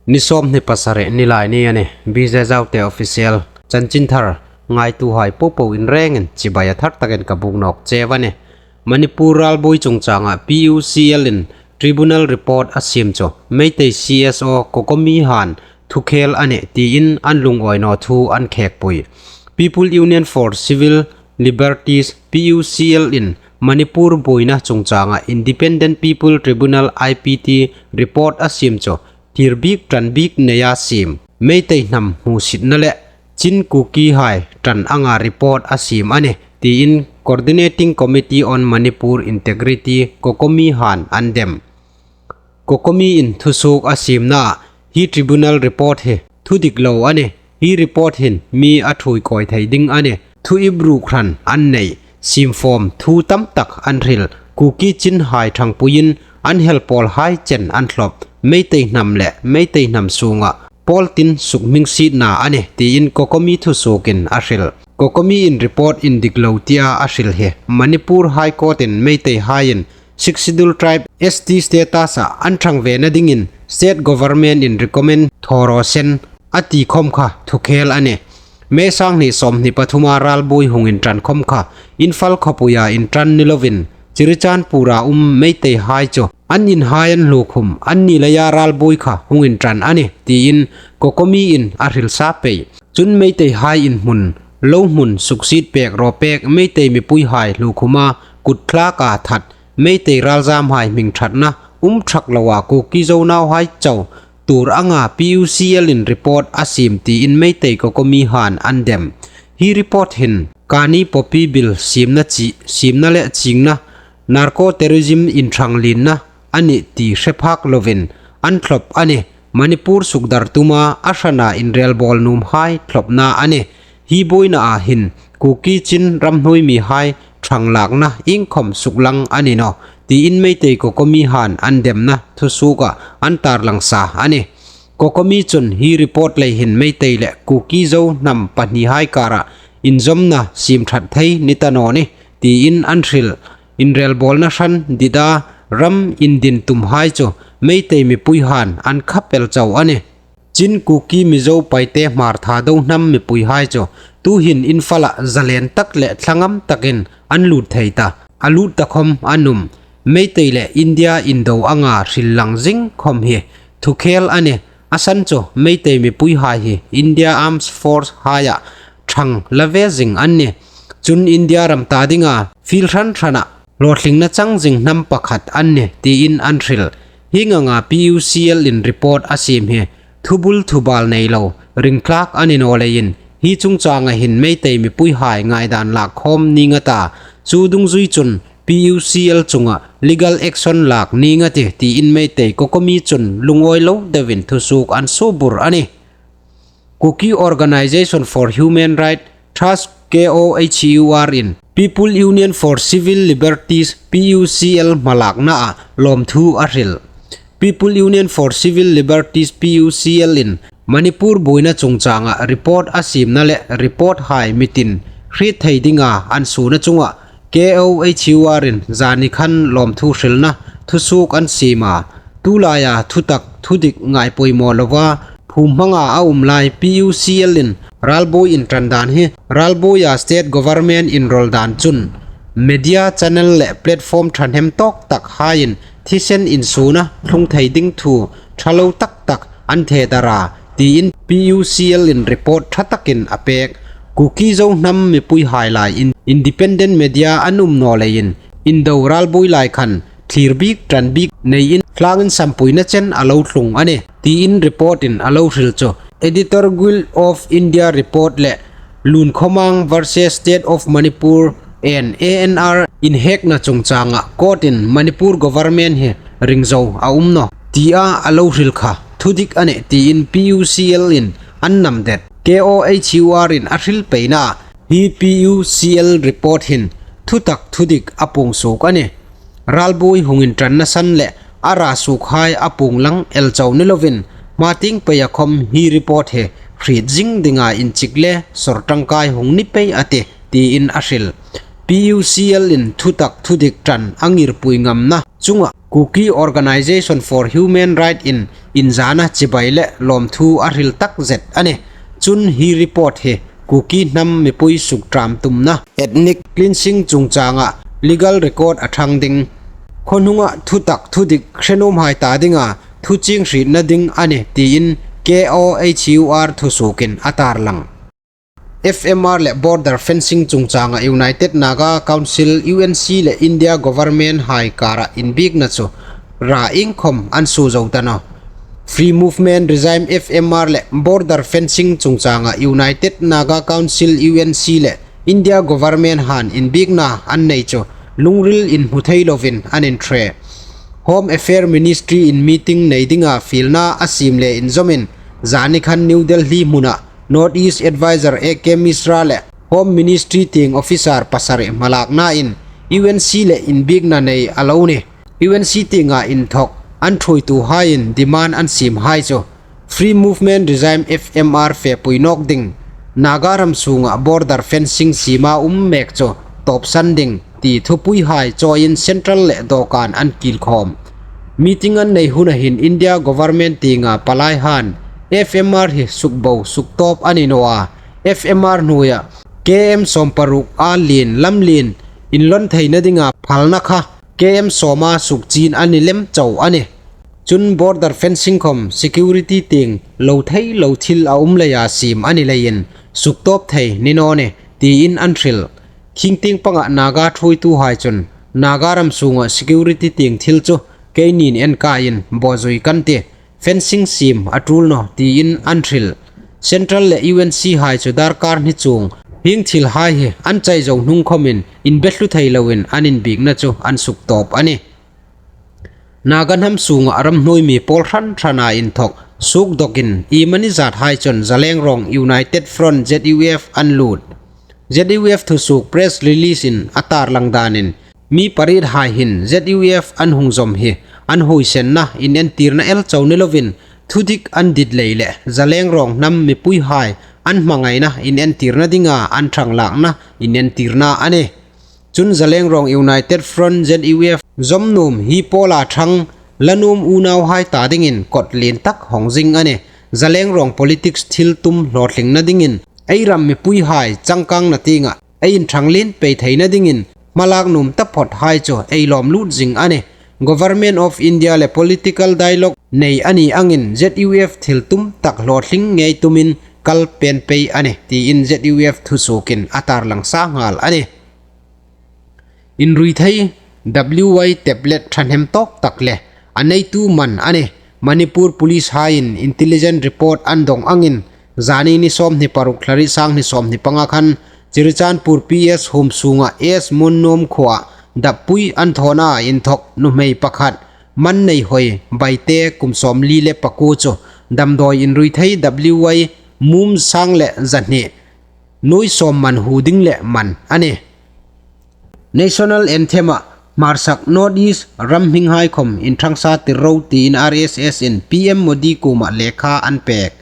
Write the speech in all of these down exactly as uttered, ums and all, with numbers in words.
Ni sawmhni pasari ni lai ni a nih. B J Zaute Official chanchinthar ngaituhai popo in rengin chibai a thar takin ka buk nawk cheu a nih. Manipur ralbuoi chungchanga P U C L in tribunal report a siem chu Meitei C S O COCOMI han thukhel a nih tiin an lungawi naw thu an khekpui. People Union for Civil Liberties, P U C L in Manipur buoina chungchanga Independent People Tribunal, I P T, report a siem chu thir bik ṭan bik neia siem, Meitei hnam hmusitna le Chin Kuki hai ṭan anga report a siem a nih tiin Coordinating Committee on Manipur Integrity, COCOMI han an dem. COCOMI in thusuok a siemna hi tribunal report hi thudik lo a nih. Hi report hin mi a ṭhuoi kawi thei ding a nih. Thu ip ruk hran an nei, siem fawm thu tam tak an hril, Kuki Chin hai ṭhangpuiin an helpawlhai chen an thlop, Meitei hnam le Meitei hnam sunga pawl tin sukhmingsietna a nih tiin COCOMI thusuokin a hril. COCOMI in report indik lo tia a hril hi Manipur High Court in Meitei haiin Sixth Schedule Tribe S T status-a an ṭhang vena dingin State Government in recommend thaw raw se a ti khom kha thukhel a nih. May sanghni sawmhni pathuma ralbuoi hung inṭan khom kha Imphal khawpuia inṭan ni lovin Churachandpur-a um Meitei hai chu an inhai an hluokhum an ni leia ralbuoi kha hung inṭan a nih tiin COCOMI in a hril sa pei. Chun Meitei hai inhmun, lo hmun suksiet pek raw pek Meitei mipui hai hluokhuma kut thlaka that Meitei ralzam hai hming ṭhatna um ṭhak loa Kuki Zo nauhai chau tuor anga P U C L in report a siem tiin Meitei COCOMI han an dem. Hi report hin kani poppy bill siemna chi, siemna le chingna, narco terrorism inṭhang lienna a nih ti hre phak lovin an thlop a nih. Manipur sukdar tuma a hrana inrelbawl nuomhai thlopna a nih. Hi buoinaa hin Kuki Chin ramhnuoi mihai ṭhang lakna iengkhom suklang a ni nawh tiin Meitei COCOMI han an demna thusuoka an tarlang sa a nih. COCOMI chun hi report lei hin Meitei le Kuki Zo hnam pahnihai kara inzawmna siem ṭhat thei ni ta naw ni tiin an hril. Inrelbawlna hran dida ram indin tumhai chu Meitei mipui han an khap el chau a nih. Chin, Kuki, Mizo, Paite, Hmar, Thado hnam mipuihai chu tuhin Imphal-a zalen tak le thlangam takin an lut thei ta, a lut ta khom an um. Meitei le India indo anga hril lang zing khom hi thukhel a nih. A san chu Meitei mipuihai hi India Armed Force haia ṭhang la ve zing an nih. Chun India ram ta dinga field hran hrana hlawtlingna chang zing hnam pakhat an nih tiin an hril. Hieng anga P U C L in report a siem hi thubul thubal nei lo, ringtlak a ni naw leiin hi chungchanga hin Meitei mipuihai ngaidan lak khawm ning a ta. Chu dungzui chun P U C L chunga legal action lak ning a tih tiin Meitei COCOMI chun lungawi lo deuin thusuok an suo bur a nih. Kuki Organisation for Human Rights, Trust, K O H U R in People Union for Civil Liberties, P U C L hmalaknaa lawmthu a hril. People Union for Civil Liberties, P U C L in Manipur buoina chungchanga report a siemna le report hai mitin hriet thei dinga an suona chunga K O H U R in zani khan lawmthu hrilna thusuok an siem a. Tulaia thutak thudik ngai poimaw lova phum hmanga a um lai P U C L in ralbuoi inṭan dan hi ralbuoia state government inrawl dan chun media channel le platform ṭhahnem tawk tak haiin thisen insuona thlung thei ding thu ṭha lo tak tak an the dar a, tiin P U C L in report ṭha takin a pek. Kuki Zo hnam mipuihai lai in independent media an um naw leiin indo ralbuoi lai khan thlir bik ṭan bik neiin tlangin sampuina chen a lo tlung a nih, tiin report in a lo hril chu. Editor Guild of India report le Lunkhomang versus State of Manipur and A N R inhekna chungchanga court in Manipur government hi ring zo a um nawh tia a lo hril kha thudik a nih tiin P U C L in an nam det. K O H U R in a hril peina hi P U C L report hin thutak thudik a puong suok a nih. Ralbuoi hung inṭanna san le a ra suokhai a puong lang el chau ni lovin, hma tieng peia khom hi report hi hriet zing dinga inchik le sawr ṭangkai hung ni pei a tih, tiin a hril. P U C L in thutak thudik ṭan a ngirpui ngamna chunga Kuki Organization for Human Rights in inzana chibai le lawmthu a hril tak zet a nih. Chun hi report hi Kuki hnam mipui sukṭam tumna, ethnic cleansing chungchanga legal record a ṭhang ding, khawnunga thutak thudik hre nuomhai ta dinga thuchieng hrietna ding a nih tiin K O H U R thusuokin a tarlang. F M R le border fencing chungchanga United Naga Council, U N C le India government hai kara inbiekna chu ra iengkhom an suo zo ta nawh. Free Movement Regime, F M R le border fencing chungchanga United Naga Council, U N C le India government han inbiekna an nei chu lungril inhmu thei lovin an inṭhe. Home Affair Ministry in meeting nei dinga fielna a siem le inzawmin zani khan New Delhi hmuna North East Advisor A K Mishra le Home Ministry tieng officer pasari hmalaknain U N C le inbiekna nei a lo nih. U N C tienga inthawk an ṭhuoituhaiin demand an siemhai chu Free Movement Regime, F M R fepui nawk ding, Naga ram sunga border fencing siema um mek chu tawpsan ding ti thupuihai chawiin central le dawkan an kilkhawm. Meeting an nei huna hin India government tienga palaihan F M R hi sukbo suktawp a ni naw a, F M R hnuoia K M sawmparuk a lien lamlien inlawn theina dinga phalna kha K M sawma sukchin a ni lem chau a nih. Chun border fencing khom security tieng lo thei lo thil a um leia siem a ni leiin suktawp thei ni naw nih tiin an hril. Khingtieng panga Naga ṭhuoituhai chun Naga ram sunga security tieng thil chu keinin enkaiin bawzui kan tih, fencing siem a ṭul nawh tiin an hril. Central le U N C hai chu darkar hni chuong hieng thilhai hi an chai zo hnung khomin inbe thlu thei loin an inbiekna chu an suktawp a nih. Naga hnam sunga ramhnuoi mi pawl hran hrana inthawk suok dawkin iemani zathai chun Zeliangrong United Front, Z U F an lut. Z U F thusuok press release in a tarlang danin mi pariethai hin Z U F an hung zawm hi an huoisenna inentirna el chau ni lovin thudik an dit lei le Zeliangrong hnam mipuihai an hmangaina inentirna dinga an ṭhanglakna inentirna a nih. Chun Zeliangrong United Front, Z U F zawm nuom hi pawla ṭhang la nuom unauhai ta dingin kawt lien tak hawng zing a nih. Zeliangrong politics thil tum hlawtlingna dingin ei ram mipuihai changkangna tienga ei inṭhang lien pei theina dingin hmalak nuom taphawthai chu ei lawm lut zing a nih. Government of India le political dialogue nei a ni angin Z U F thil tum tak hlawtling ngei tumin kal pen pei a nih tiin Z U F thusuokin a tarlang sa nghal a nih. Inrui thei W Y tablet ṭhahnem tawk tak le a neitu man a nih. Manipur police haiin intelligence report an dawng angin zani ni sawmhni paruk thla ri sanghni sawmhni panga khan Churachandpur P S huom sunga S Munnuom khuoa dappui an thawn a, inthawk nuhmei pakhat Manneihoi Baite kum sawmli le pakuo chu damdawi inrui thei W Y mum sang le zahni nuoi sawm man hu ding le man a nih. National Anthem-a hmarsak North East ram hminghai khom inṭhangsa tir ro tiin R S S in P M Modi kuoma lekha an pek.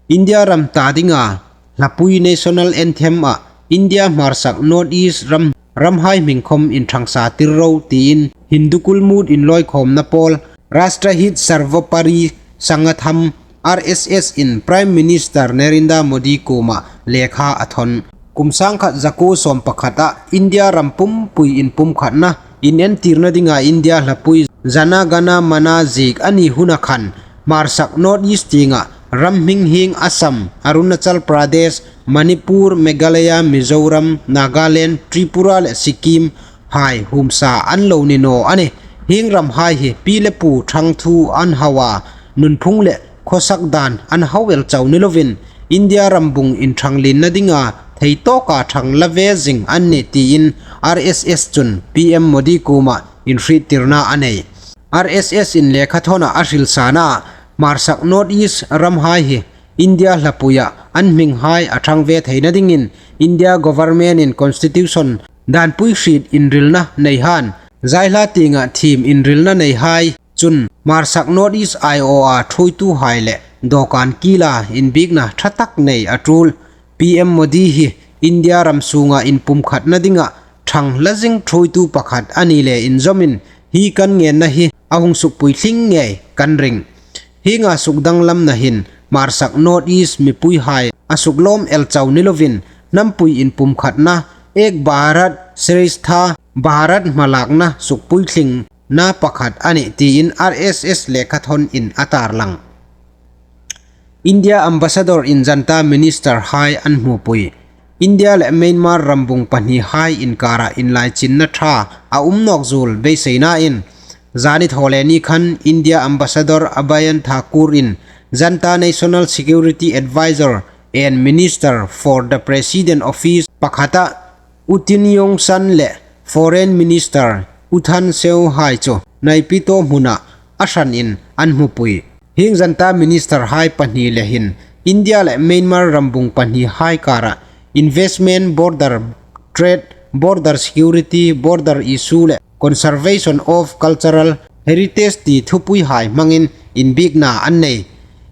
India ram ta dinga hlapui National Anthem-a India hmarsak North East ram, ramhai hming khom inṭhangsa tir ro tiin Hindu kulmut inlawikhawmna pawl Rashtrahit Sarvopari Sangatham, R S S in Prime Minister Narendra Modi kuoma lekha a thawn. Kum sangkhat zakuo sawm pakhata India ram pumpui inpumkhatna inentirna dinga India hlapui Jana Gana Mana ziek a ni huna khan hmarsak North East tienga ram hming hieng Assam, Arunachal Pradesh, Manipur, Meghalaya, Mizoram, Nagaland, Tripura le Sikkim hai huomsa an lo ni naw a nih. Hieng ramhai hi pi le pu ṭhang thu an hau a, nunphung le khawsak dan an hau el chau ni lovin India rambung inṭhang lienna dinga thei tawka ṭhang la ve zing an nih tiin R S S chun P M Modi kuoma inhriettirna a nei. R S S in lekha thawnah a hrilsana hmarsak North East ramhai hi India hlapuia an hminghai a ṭhang ve theina dingin India government in constitution danpui hriet inrilna nei han, zaihla tienga thiem inrilna neihai chun hmarsak North East aiawha ṭhuoituhai le dawkan kila inbiekna ṭha tak nei a ṭul. P M Modi hi India ram sunga inpumkhatna dinga ṭhang la zing ṭhuoitu pakhat a ni le inzawmin hi kan ngenna hi a hung sukpui tling ngei kan ring. Hienga sukdanglamna hin Hmarsak North East mipuihai a suklawm el chau ni lovin, hnampui inpumkhatna, Ek Bharat Shreshtha Bharat hmalakna sukpui tlingna pakhat a nih tiin R S S lekhathawn in a tarlang. India Ambassador in Junta Minister hai an hmupui. India le Myanmar rambung pahnihai inkara inlaichinna ṭha a um nawk zuol beiseinain, zani Thawleni khan India Ambassador Abhayan Thakur in Junta National Security Advisor and Minister for the President Office pakhata U Tin Aung San le Foreign Minister U Thein Sein hai chu Naypyidaw hmuna a hran in an hmupui. Hieng Junta Minister hai pahni le hin India le Myanmar rambung pahnihai kara investment, border trade, border security, border issue le conservation of cultural heritage ti thupuihai hmangin inbiekna an nei.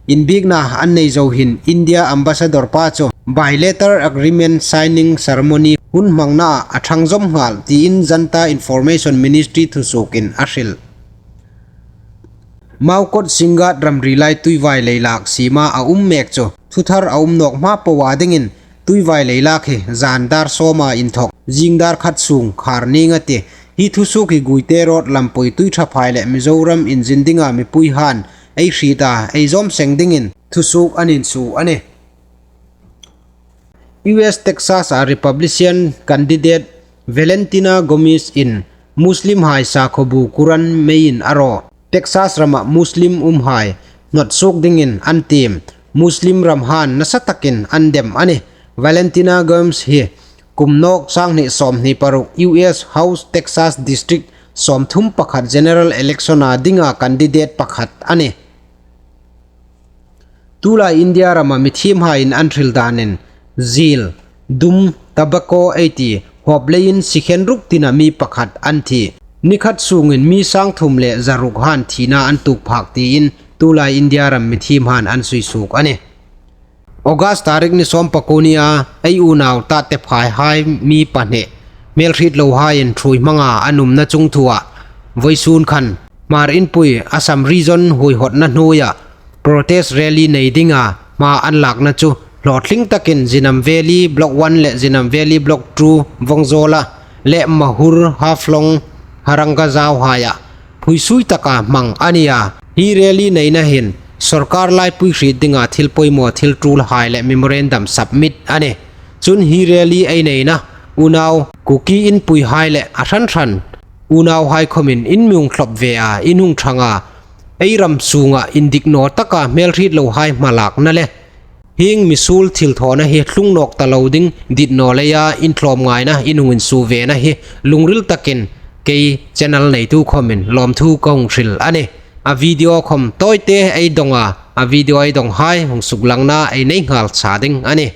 Inbiekna an nei zo hin India Ambassador pa chu bilateral agreement signing ceremony hun hmangna a ṭhangzawm nghal tiin Junta Information Ministry thusuokin a hril. Mawkot Singngat ramri lai tuivai leilak siema a um mek chu thuthar a um nawk hma poa dingin tuivai leilak hi zan dar sawma inthok zing dar khat sung khar ning a tih. Hi thusuok hi Guite Road lampui Tuithaphai le Mizoram inzin dinga mipuihaiin ei hrieta ei zawm seng dingin thusuok an insuo a nih. U S Texas a Republican candidate Valentina Gomez in Muslim hai sakhuo bu Quran meiin a raw. Texas rama Muslim umhai hnawt suok dingin an tiem. Muslim ram han nasa takin an dem a nih. Valentina Gomez hi kum nawk sang hni sawmhni paruk U S House Texas District sawmthum pakhat general election a dinga candidate pakhat a nih. Tulai India rama mithiemhaiin an hril danin, zil, dum, tobacco ei ti, hawp leiin sikhen ruk tina mi pakhat an thi. Ni khat sungin mi sang thum le zaruk han thina an tuok phak tiin tulai India ram mithiemhaiin an suisuok a nih. August tarik ni sawm pakuo nia ei unau Tatephai hai mi pahni hmelhriet lohaiin ṭhuoi hmanga an umna chungthua vawisun khan Hmar Inpui Assam Region huoihawtna hnuoia protest rally nei dinga hma an lakna chu hlawtling takin Zinam Valley Block one le Zinam Valley Block two Vongzola le Mahur, Haflong, Harangajao haia phuisui taka hmang a nia. Hi rally neina hin sawrkar laipui hriet dinga thil poimaw thil ṭulhai le memorandum submit a nih. Chun hi rally ei neina unau Kuki Inpuihai le a hran hran unauhai khawmin in mi hung thlawp ve a, in hung ṭhang a, ei ram sunga indik naw taka hmelhriet lohai hmalakna le hieng misuol thilthawna hi tlung nawk ta lo ding dit naw leia in tlawmngaina in hung insuo vena hi lungril takin kei channel neitu khawmin lawmthu ka hung hril a nih. A video khawm tawite ei dong a, a video ei donghai hung suklangna ei nei nghal sa ding a nih.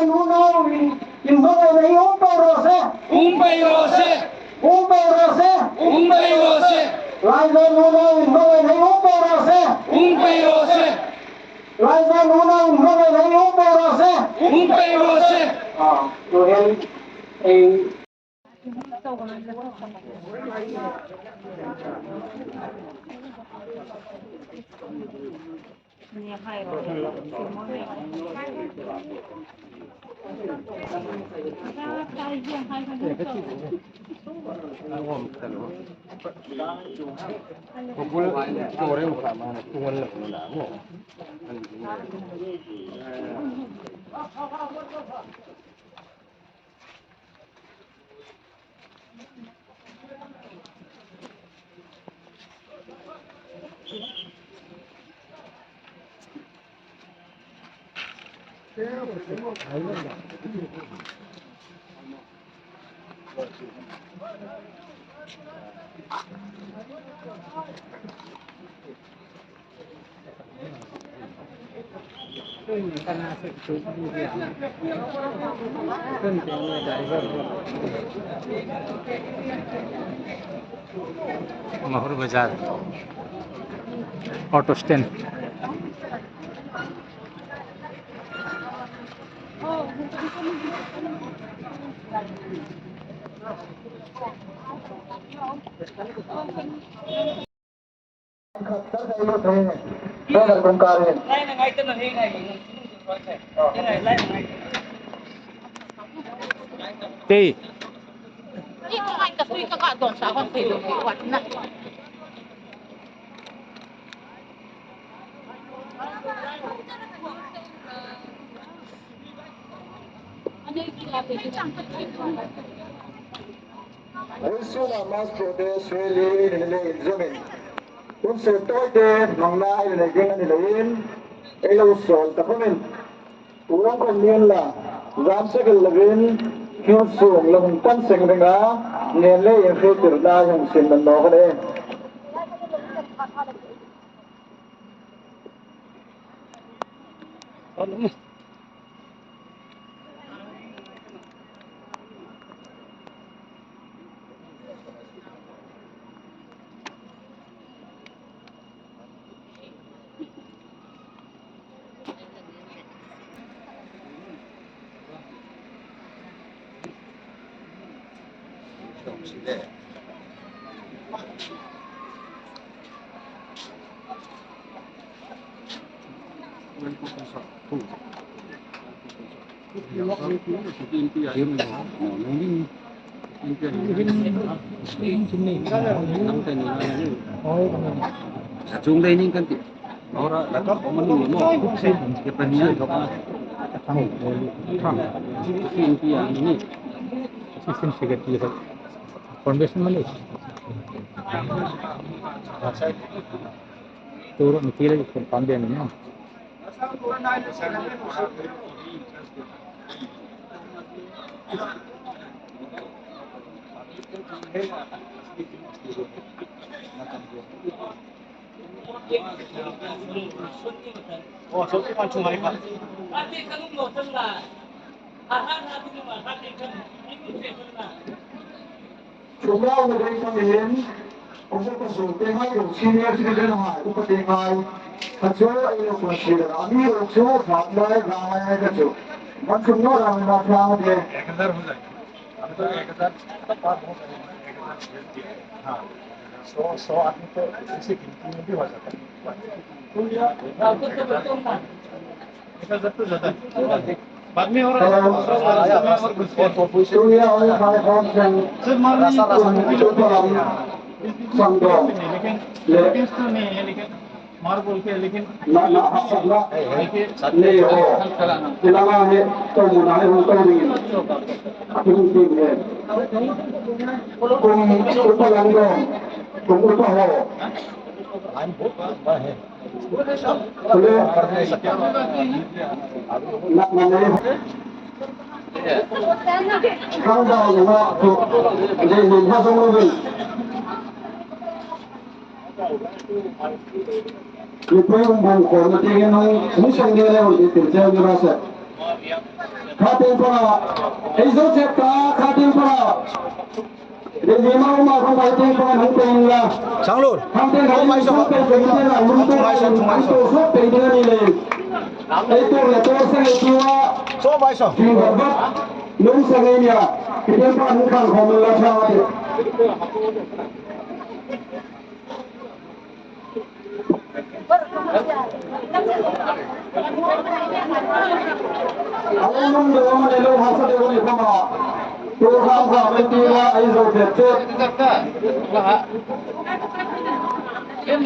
Unau inhmangaina hi um pei raw se. Um pei raw se. Um pei raw se. Um pei raw se. Laizan unau inhmangaina hi um pei raw se. Um pei raw se. Laizan unau inhmangaina hi um pei raw se. Um pei raw se. Ah, tu hian ei Mahur Bazar auto stand. Tei. Ei suna mass protest rally ni le inzawmin hun sut tawite hmangna ei nei ding a ni leiin ei lo sawl ta khawmin, pu Lalkhawmliana, zam sek el lovin field sung la hung pan seng ringa, ngen le inhriettirna hung sin nawk a nih. Chung dai ning kan ti. Ora la ka ko mani mo. Ke pani a thok a. Thang. Thang. Tin ti a ni. Assistant Secretary. Foundation mani. Turu ni kila ko pande ni no. Chunga na dei ka mihin, upa pasal te ngai lo, senior citizen hai, upa te ngai. Kha chu ei lo consider a, amiruokchu phat lai, rang lai ka chu. Man chunga rang na thlang de. So, so, ahi to, isi kin kin di wa sa. दुनिया में खाए कौन से संगम ले ना, ना, ना, ना, नहीं हो। इलाका है, तो मुनाए हो, तो नहीं। तुम ठीक है। तुम ऊपर लंगो, तुम ऊपर हो। Hello. Na, na, na. Kang da, na, to. Ni, ni, na, so, ni. Ni pui um bung ko, na, ti, no, ni, sang, ni, le, ni, ti, ti, ni, ra, sa. Kha tin pa, ei zo chep ta, kha tin pa. Ri ri ma ma khom pai teng khom hung pei inla. Sanglur. Khom teng khom pai so. Khom teng khom teng la lum teng. Khom pai so, khom pai so. Khom pei teng ni le. Ei tur le tur sang ei tua. So pai so. Tin ba ba. Lum sang ei nia. Ki teng pa hung khang khom la tha te. Alumnum de mane lo hasa de wani kama. Tu kham kham ti la ai zo de te. Mem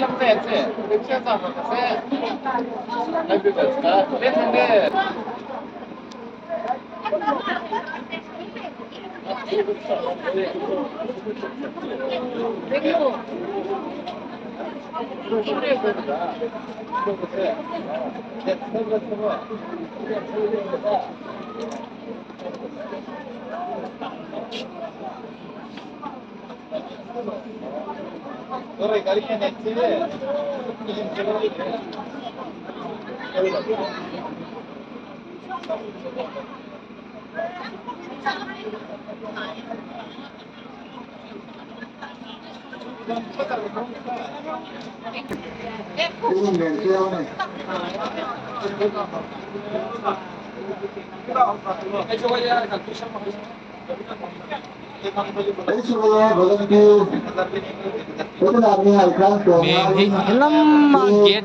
hi lam ma get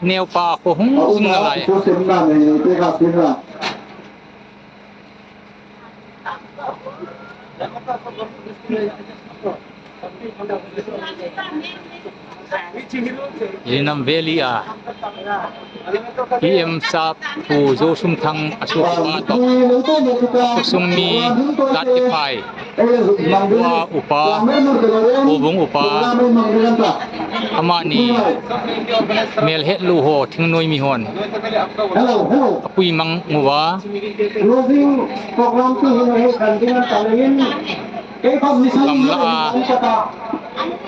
neu pa ko hung zing na lai. Zinam Valley a P M sap pu Zosumthang a suok pa tawh, a sung mi tat i phai. Upa, upa, Bung upa, amani melhet lu ho, thingnuoi mi hon a pui mang uva. Gamla a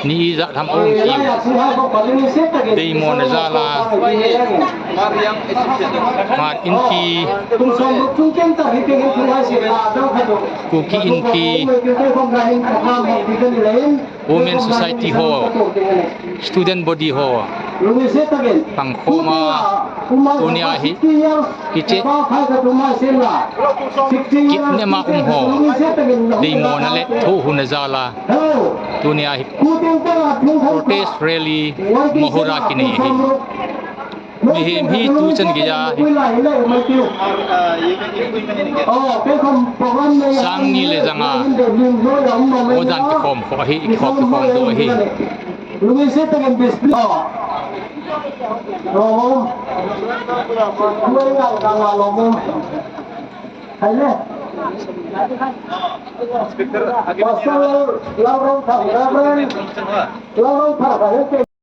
ni i za tham um ki. Dei mo na za la. Mar in ki. Kuki in ki. Women Society ho, student body ho, pang khoma, tunia hi, hi che, kip nema um ho, dei mo na le, thu hu na za la, tunia hi, protest rally, Mahur a ki nei hi. Mihem hi tu chan geia hi. Sang ni le zanga. Odan ki khom kho hi, ki khom, ki khom do hi.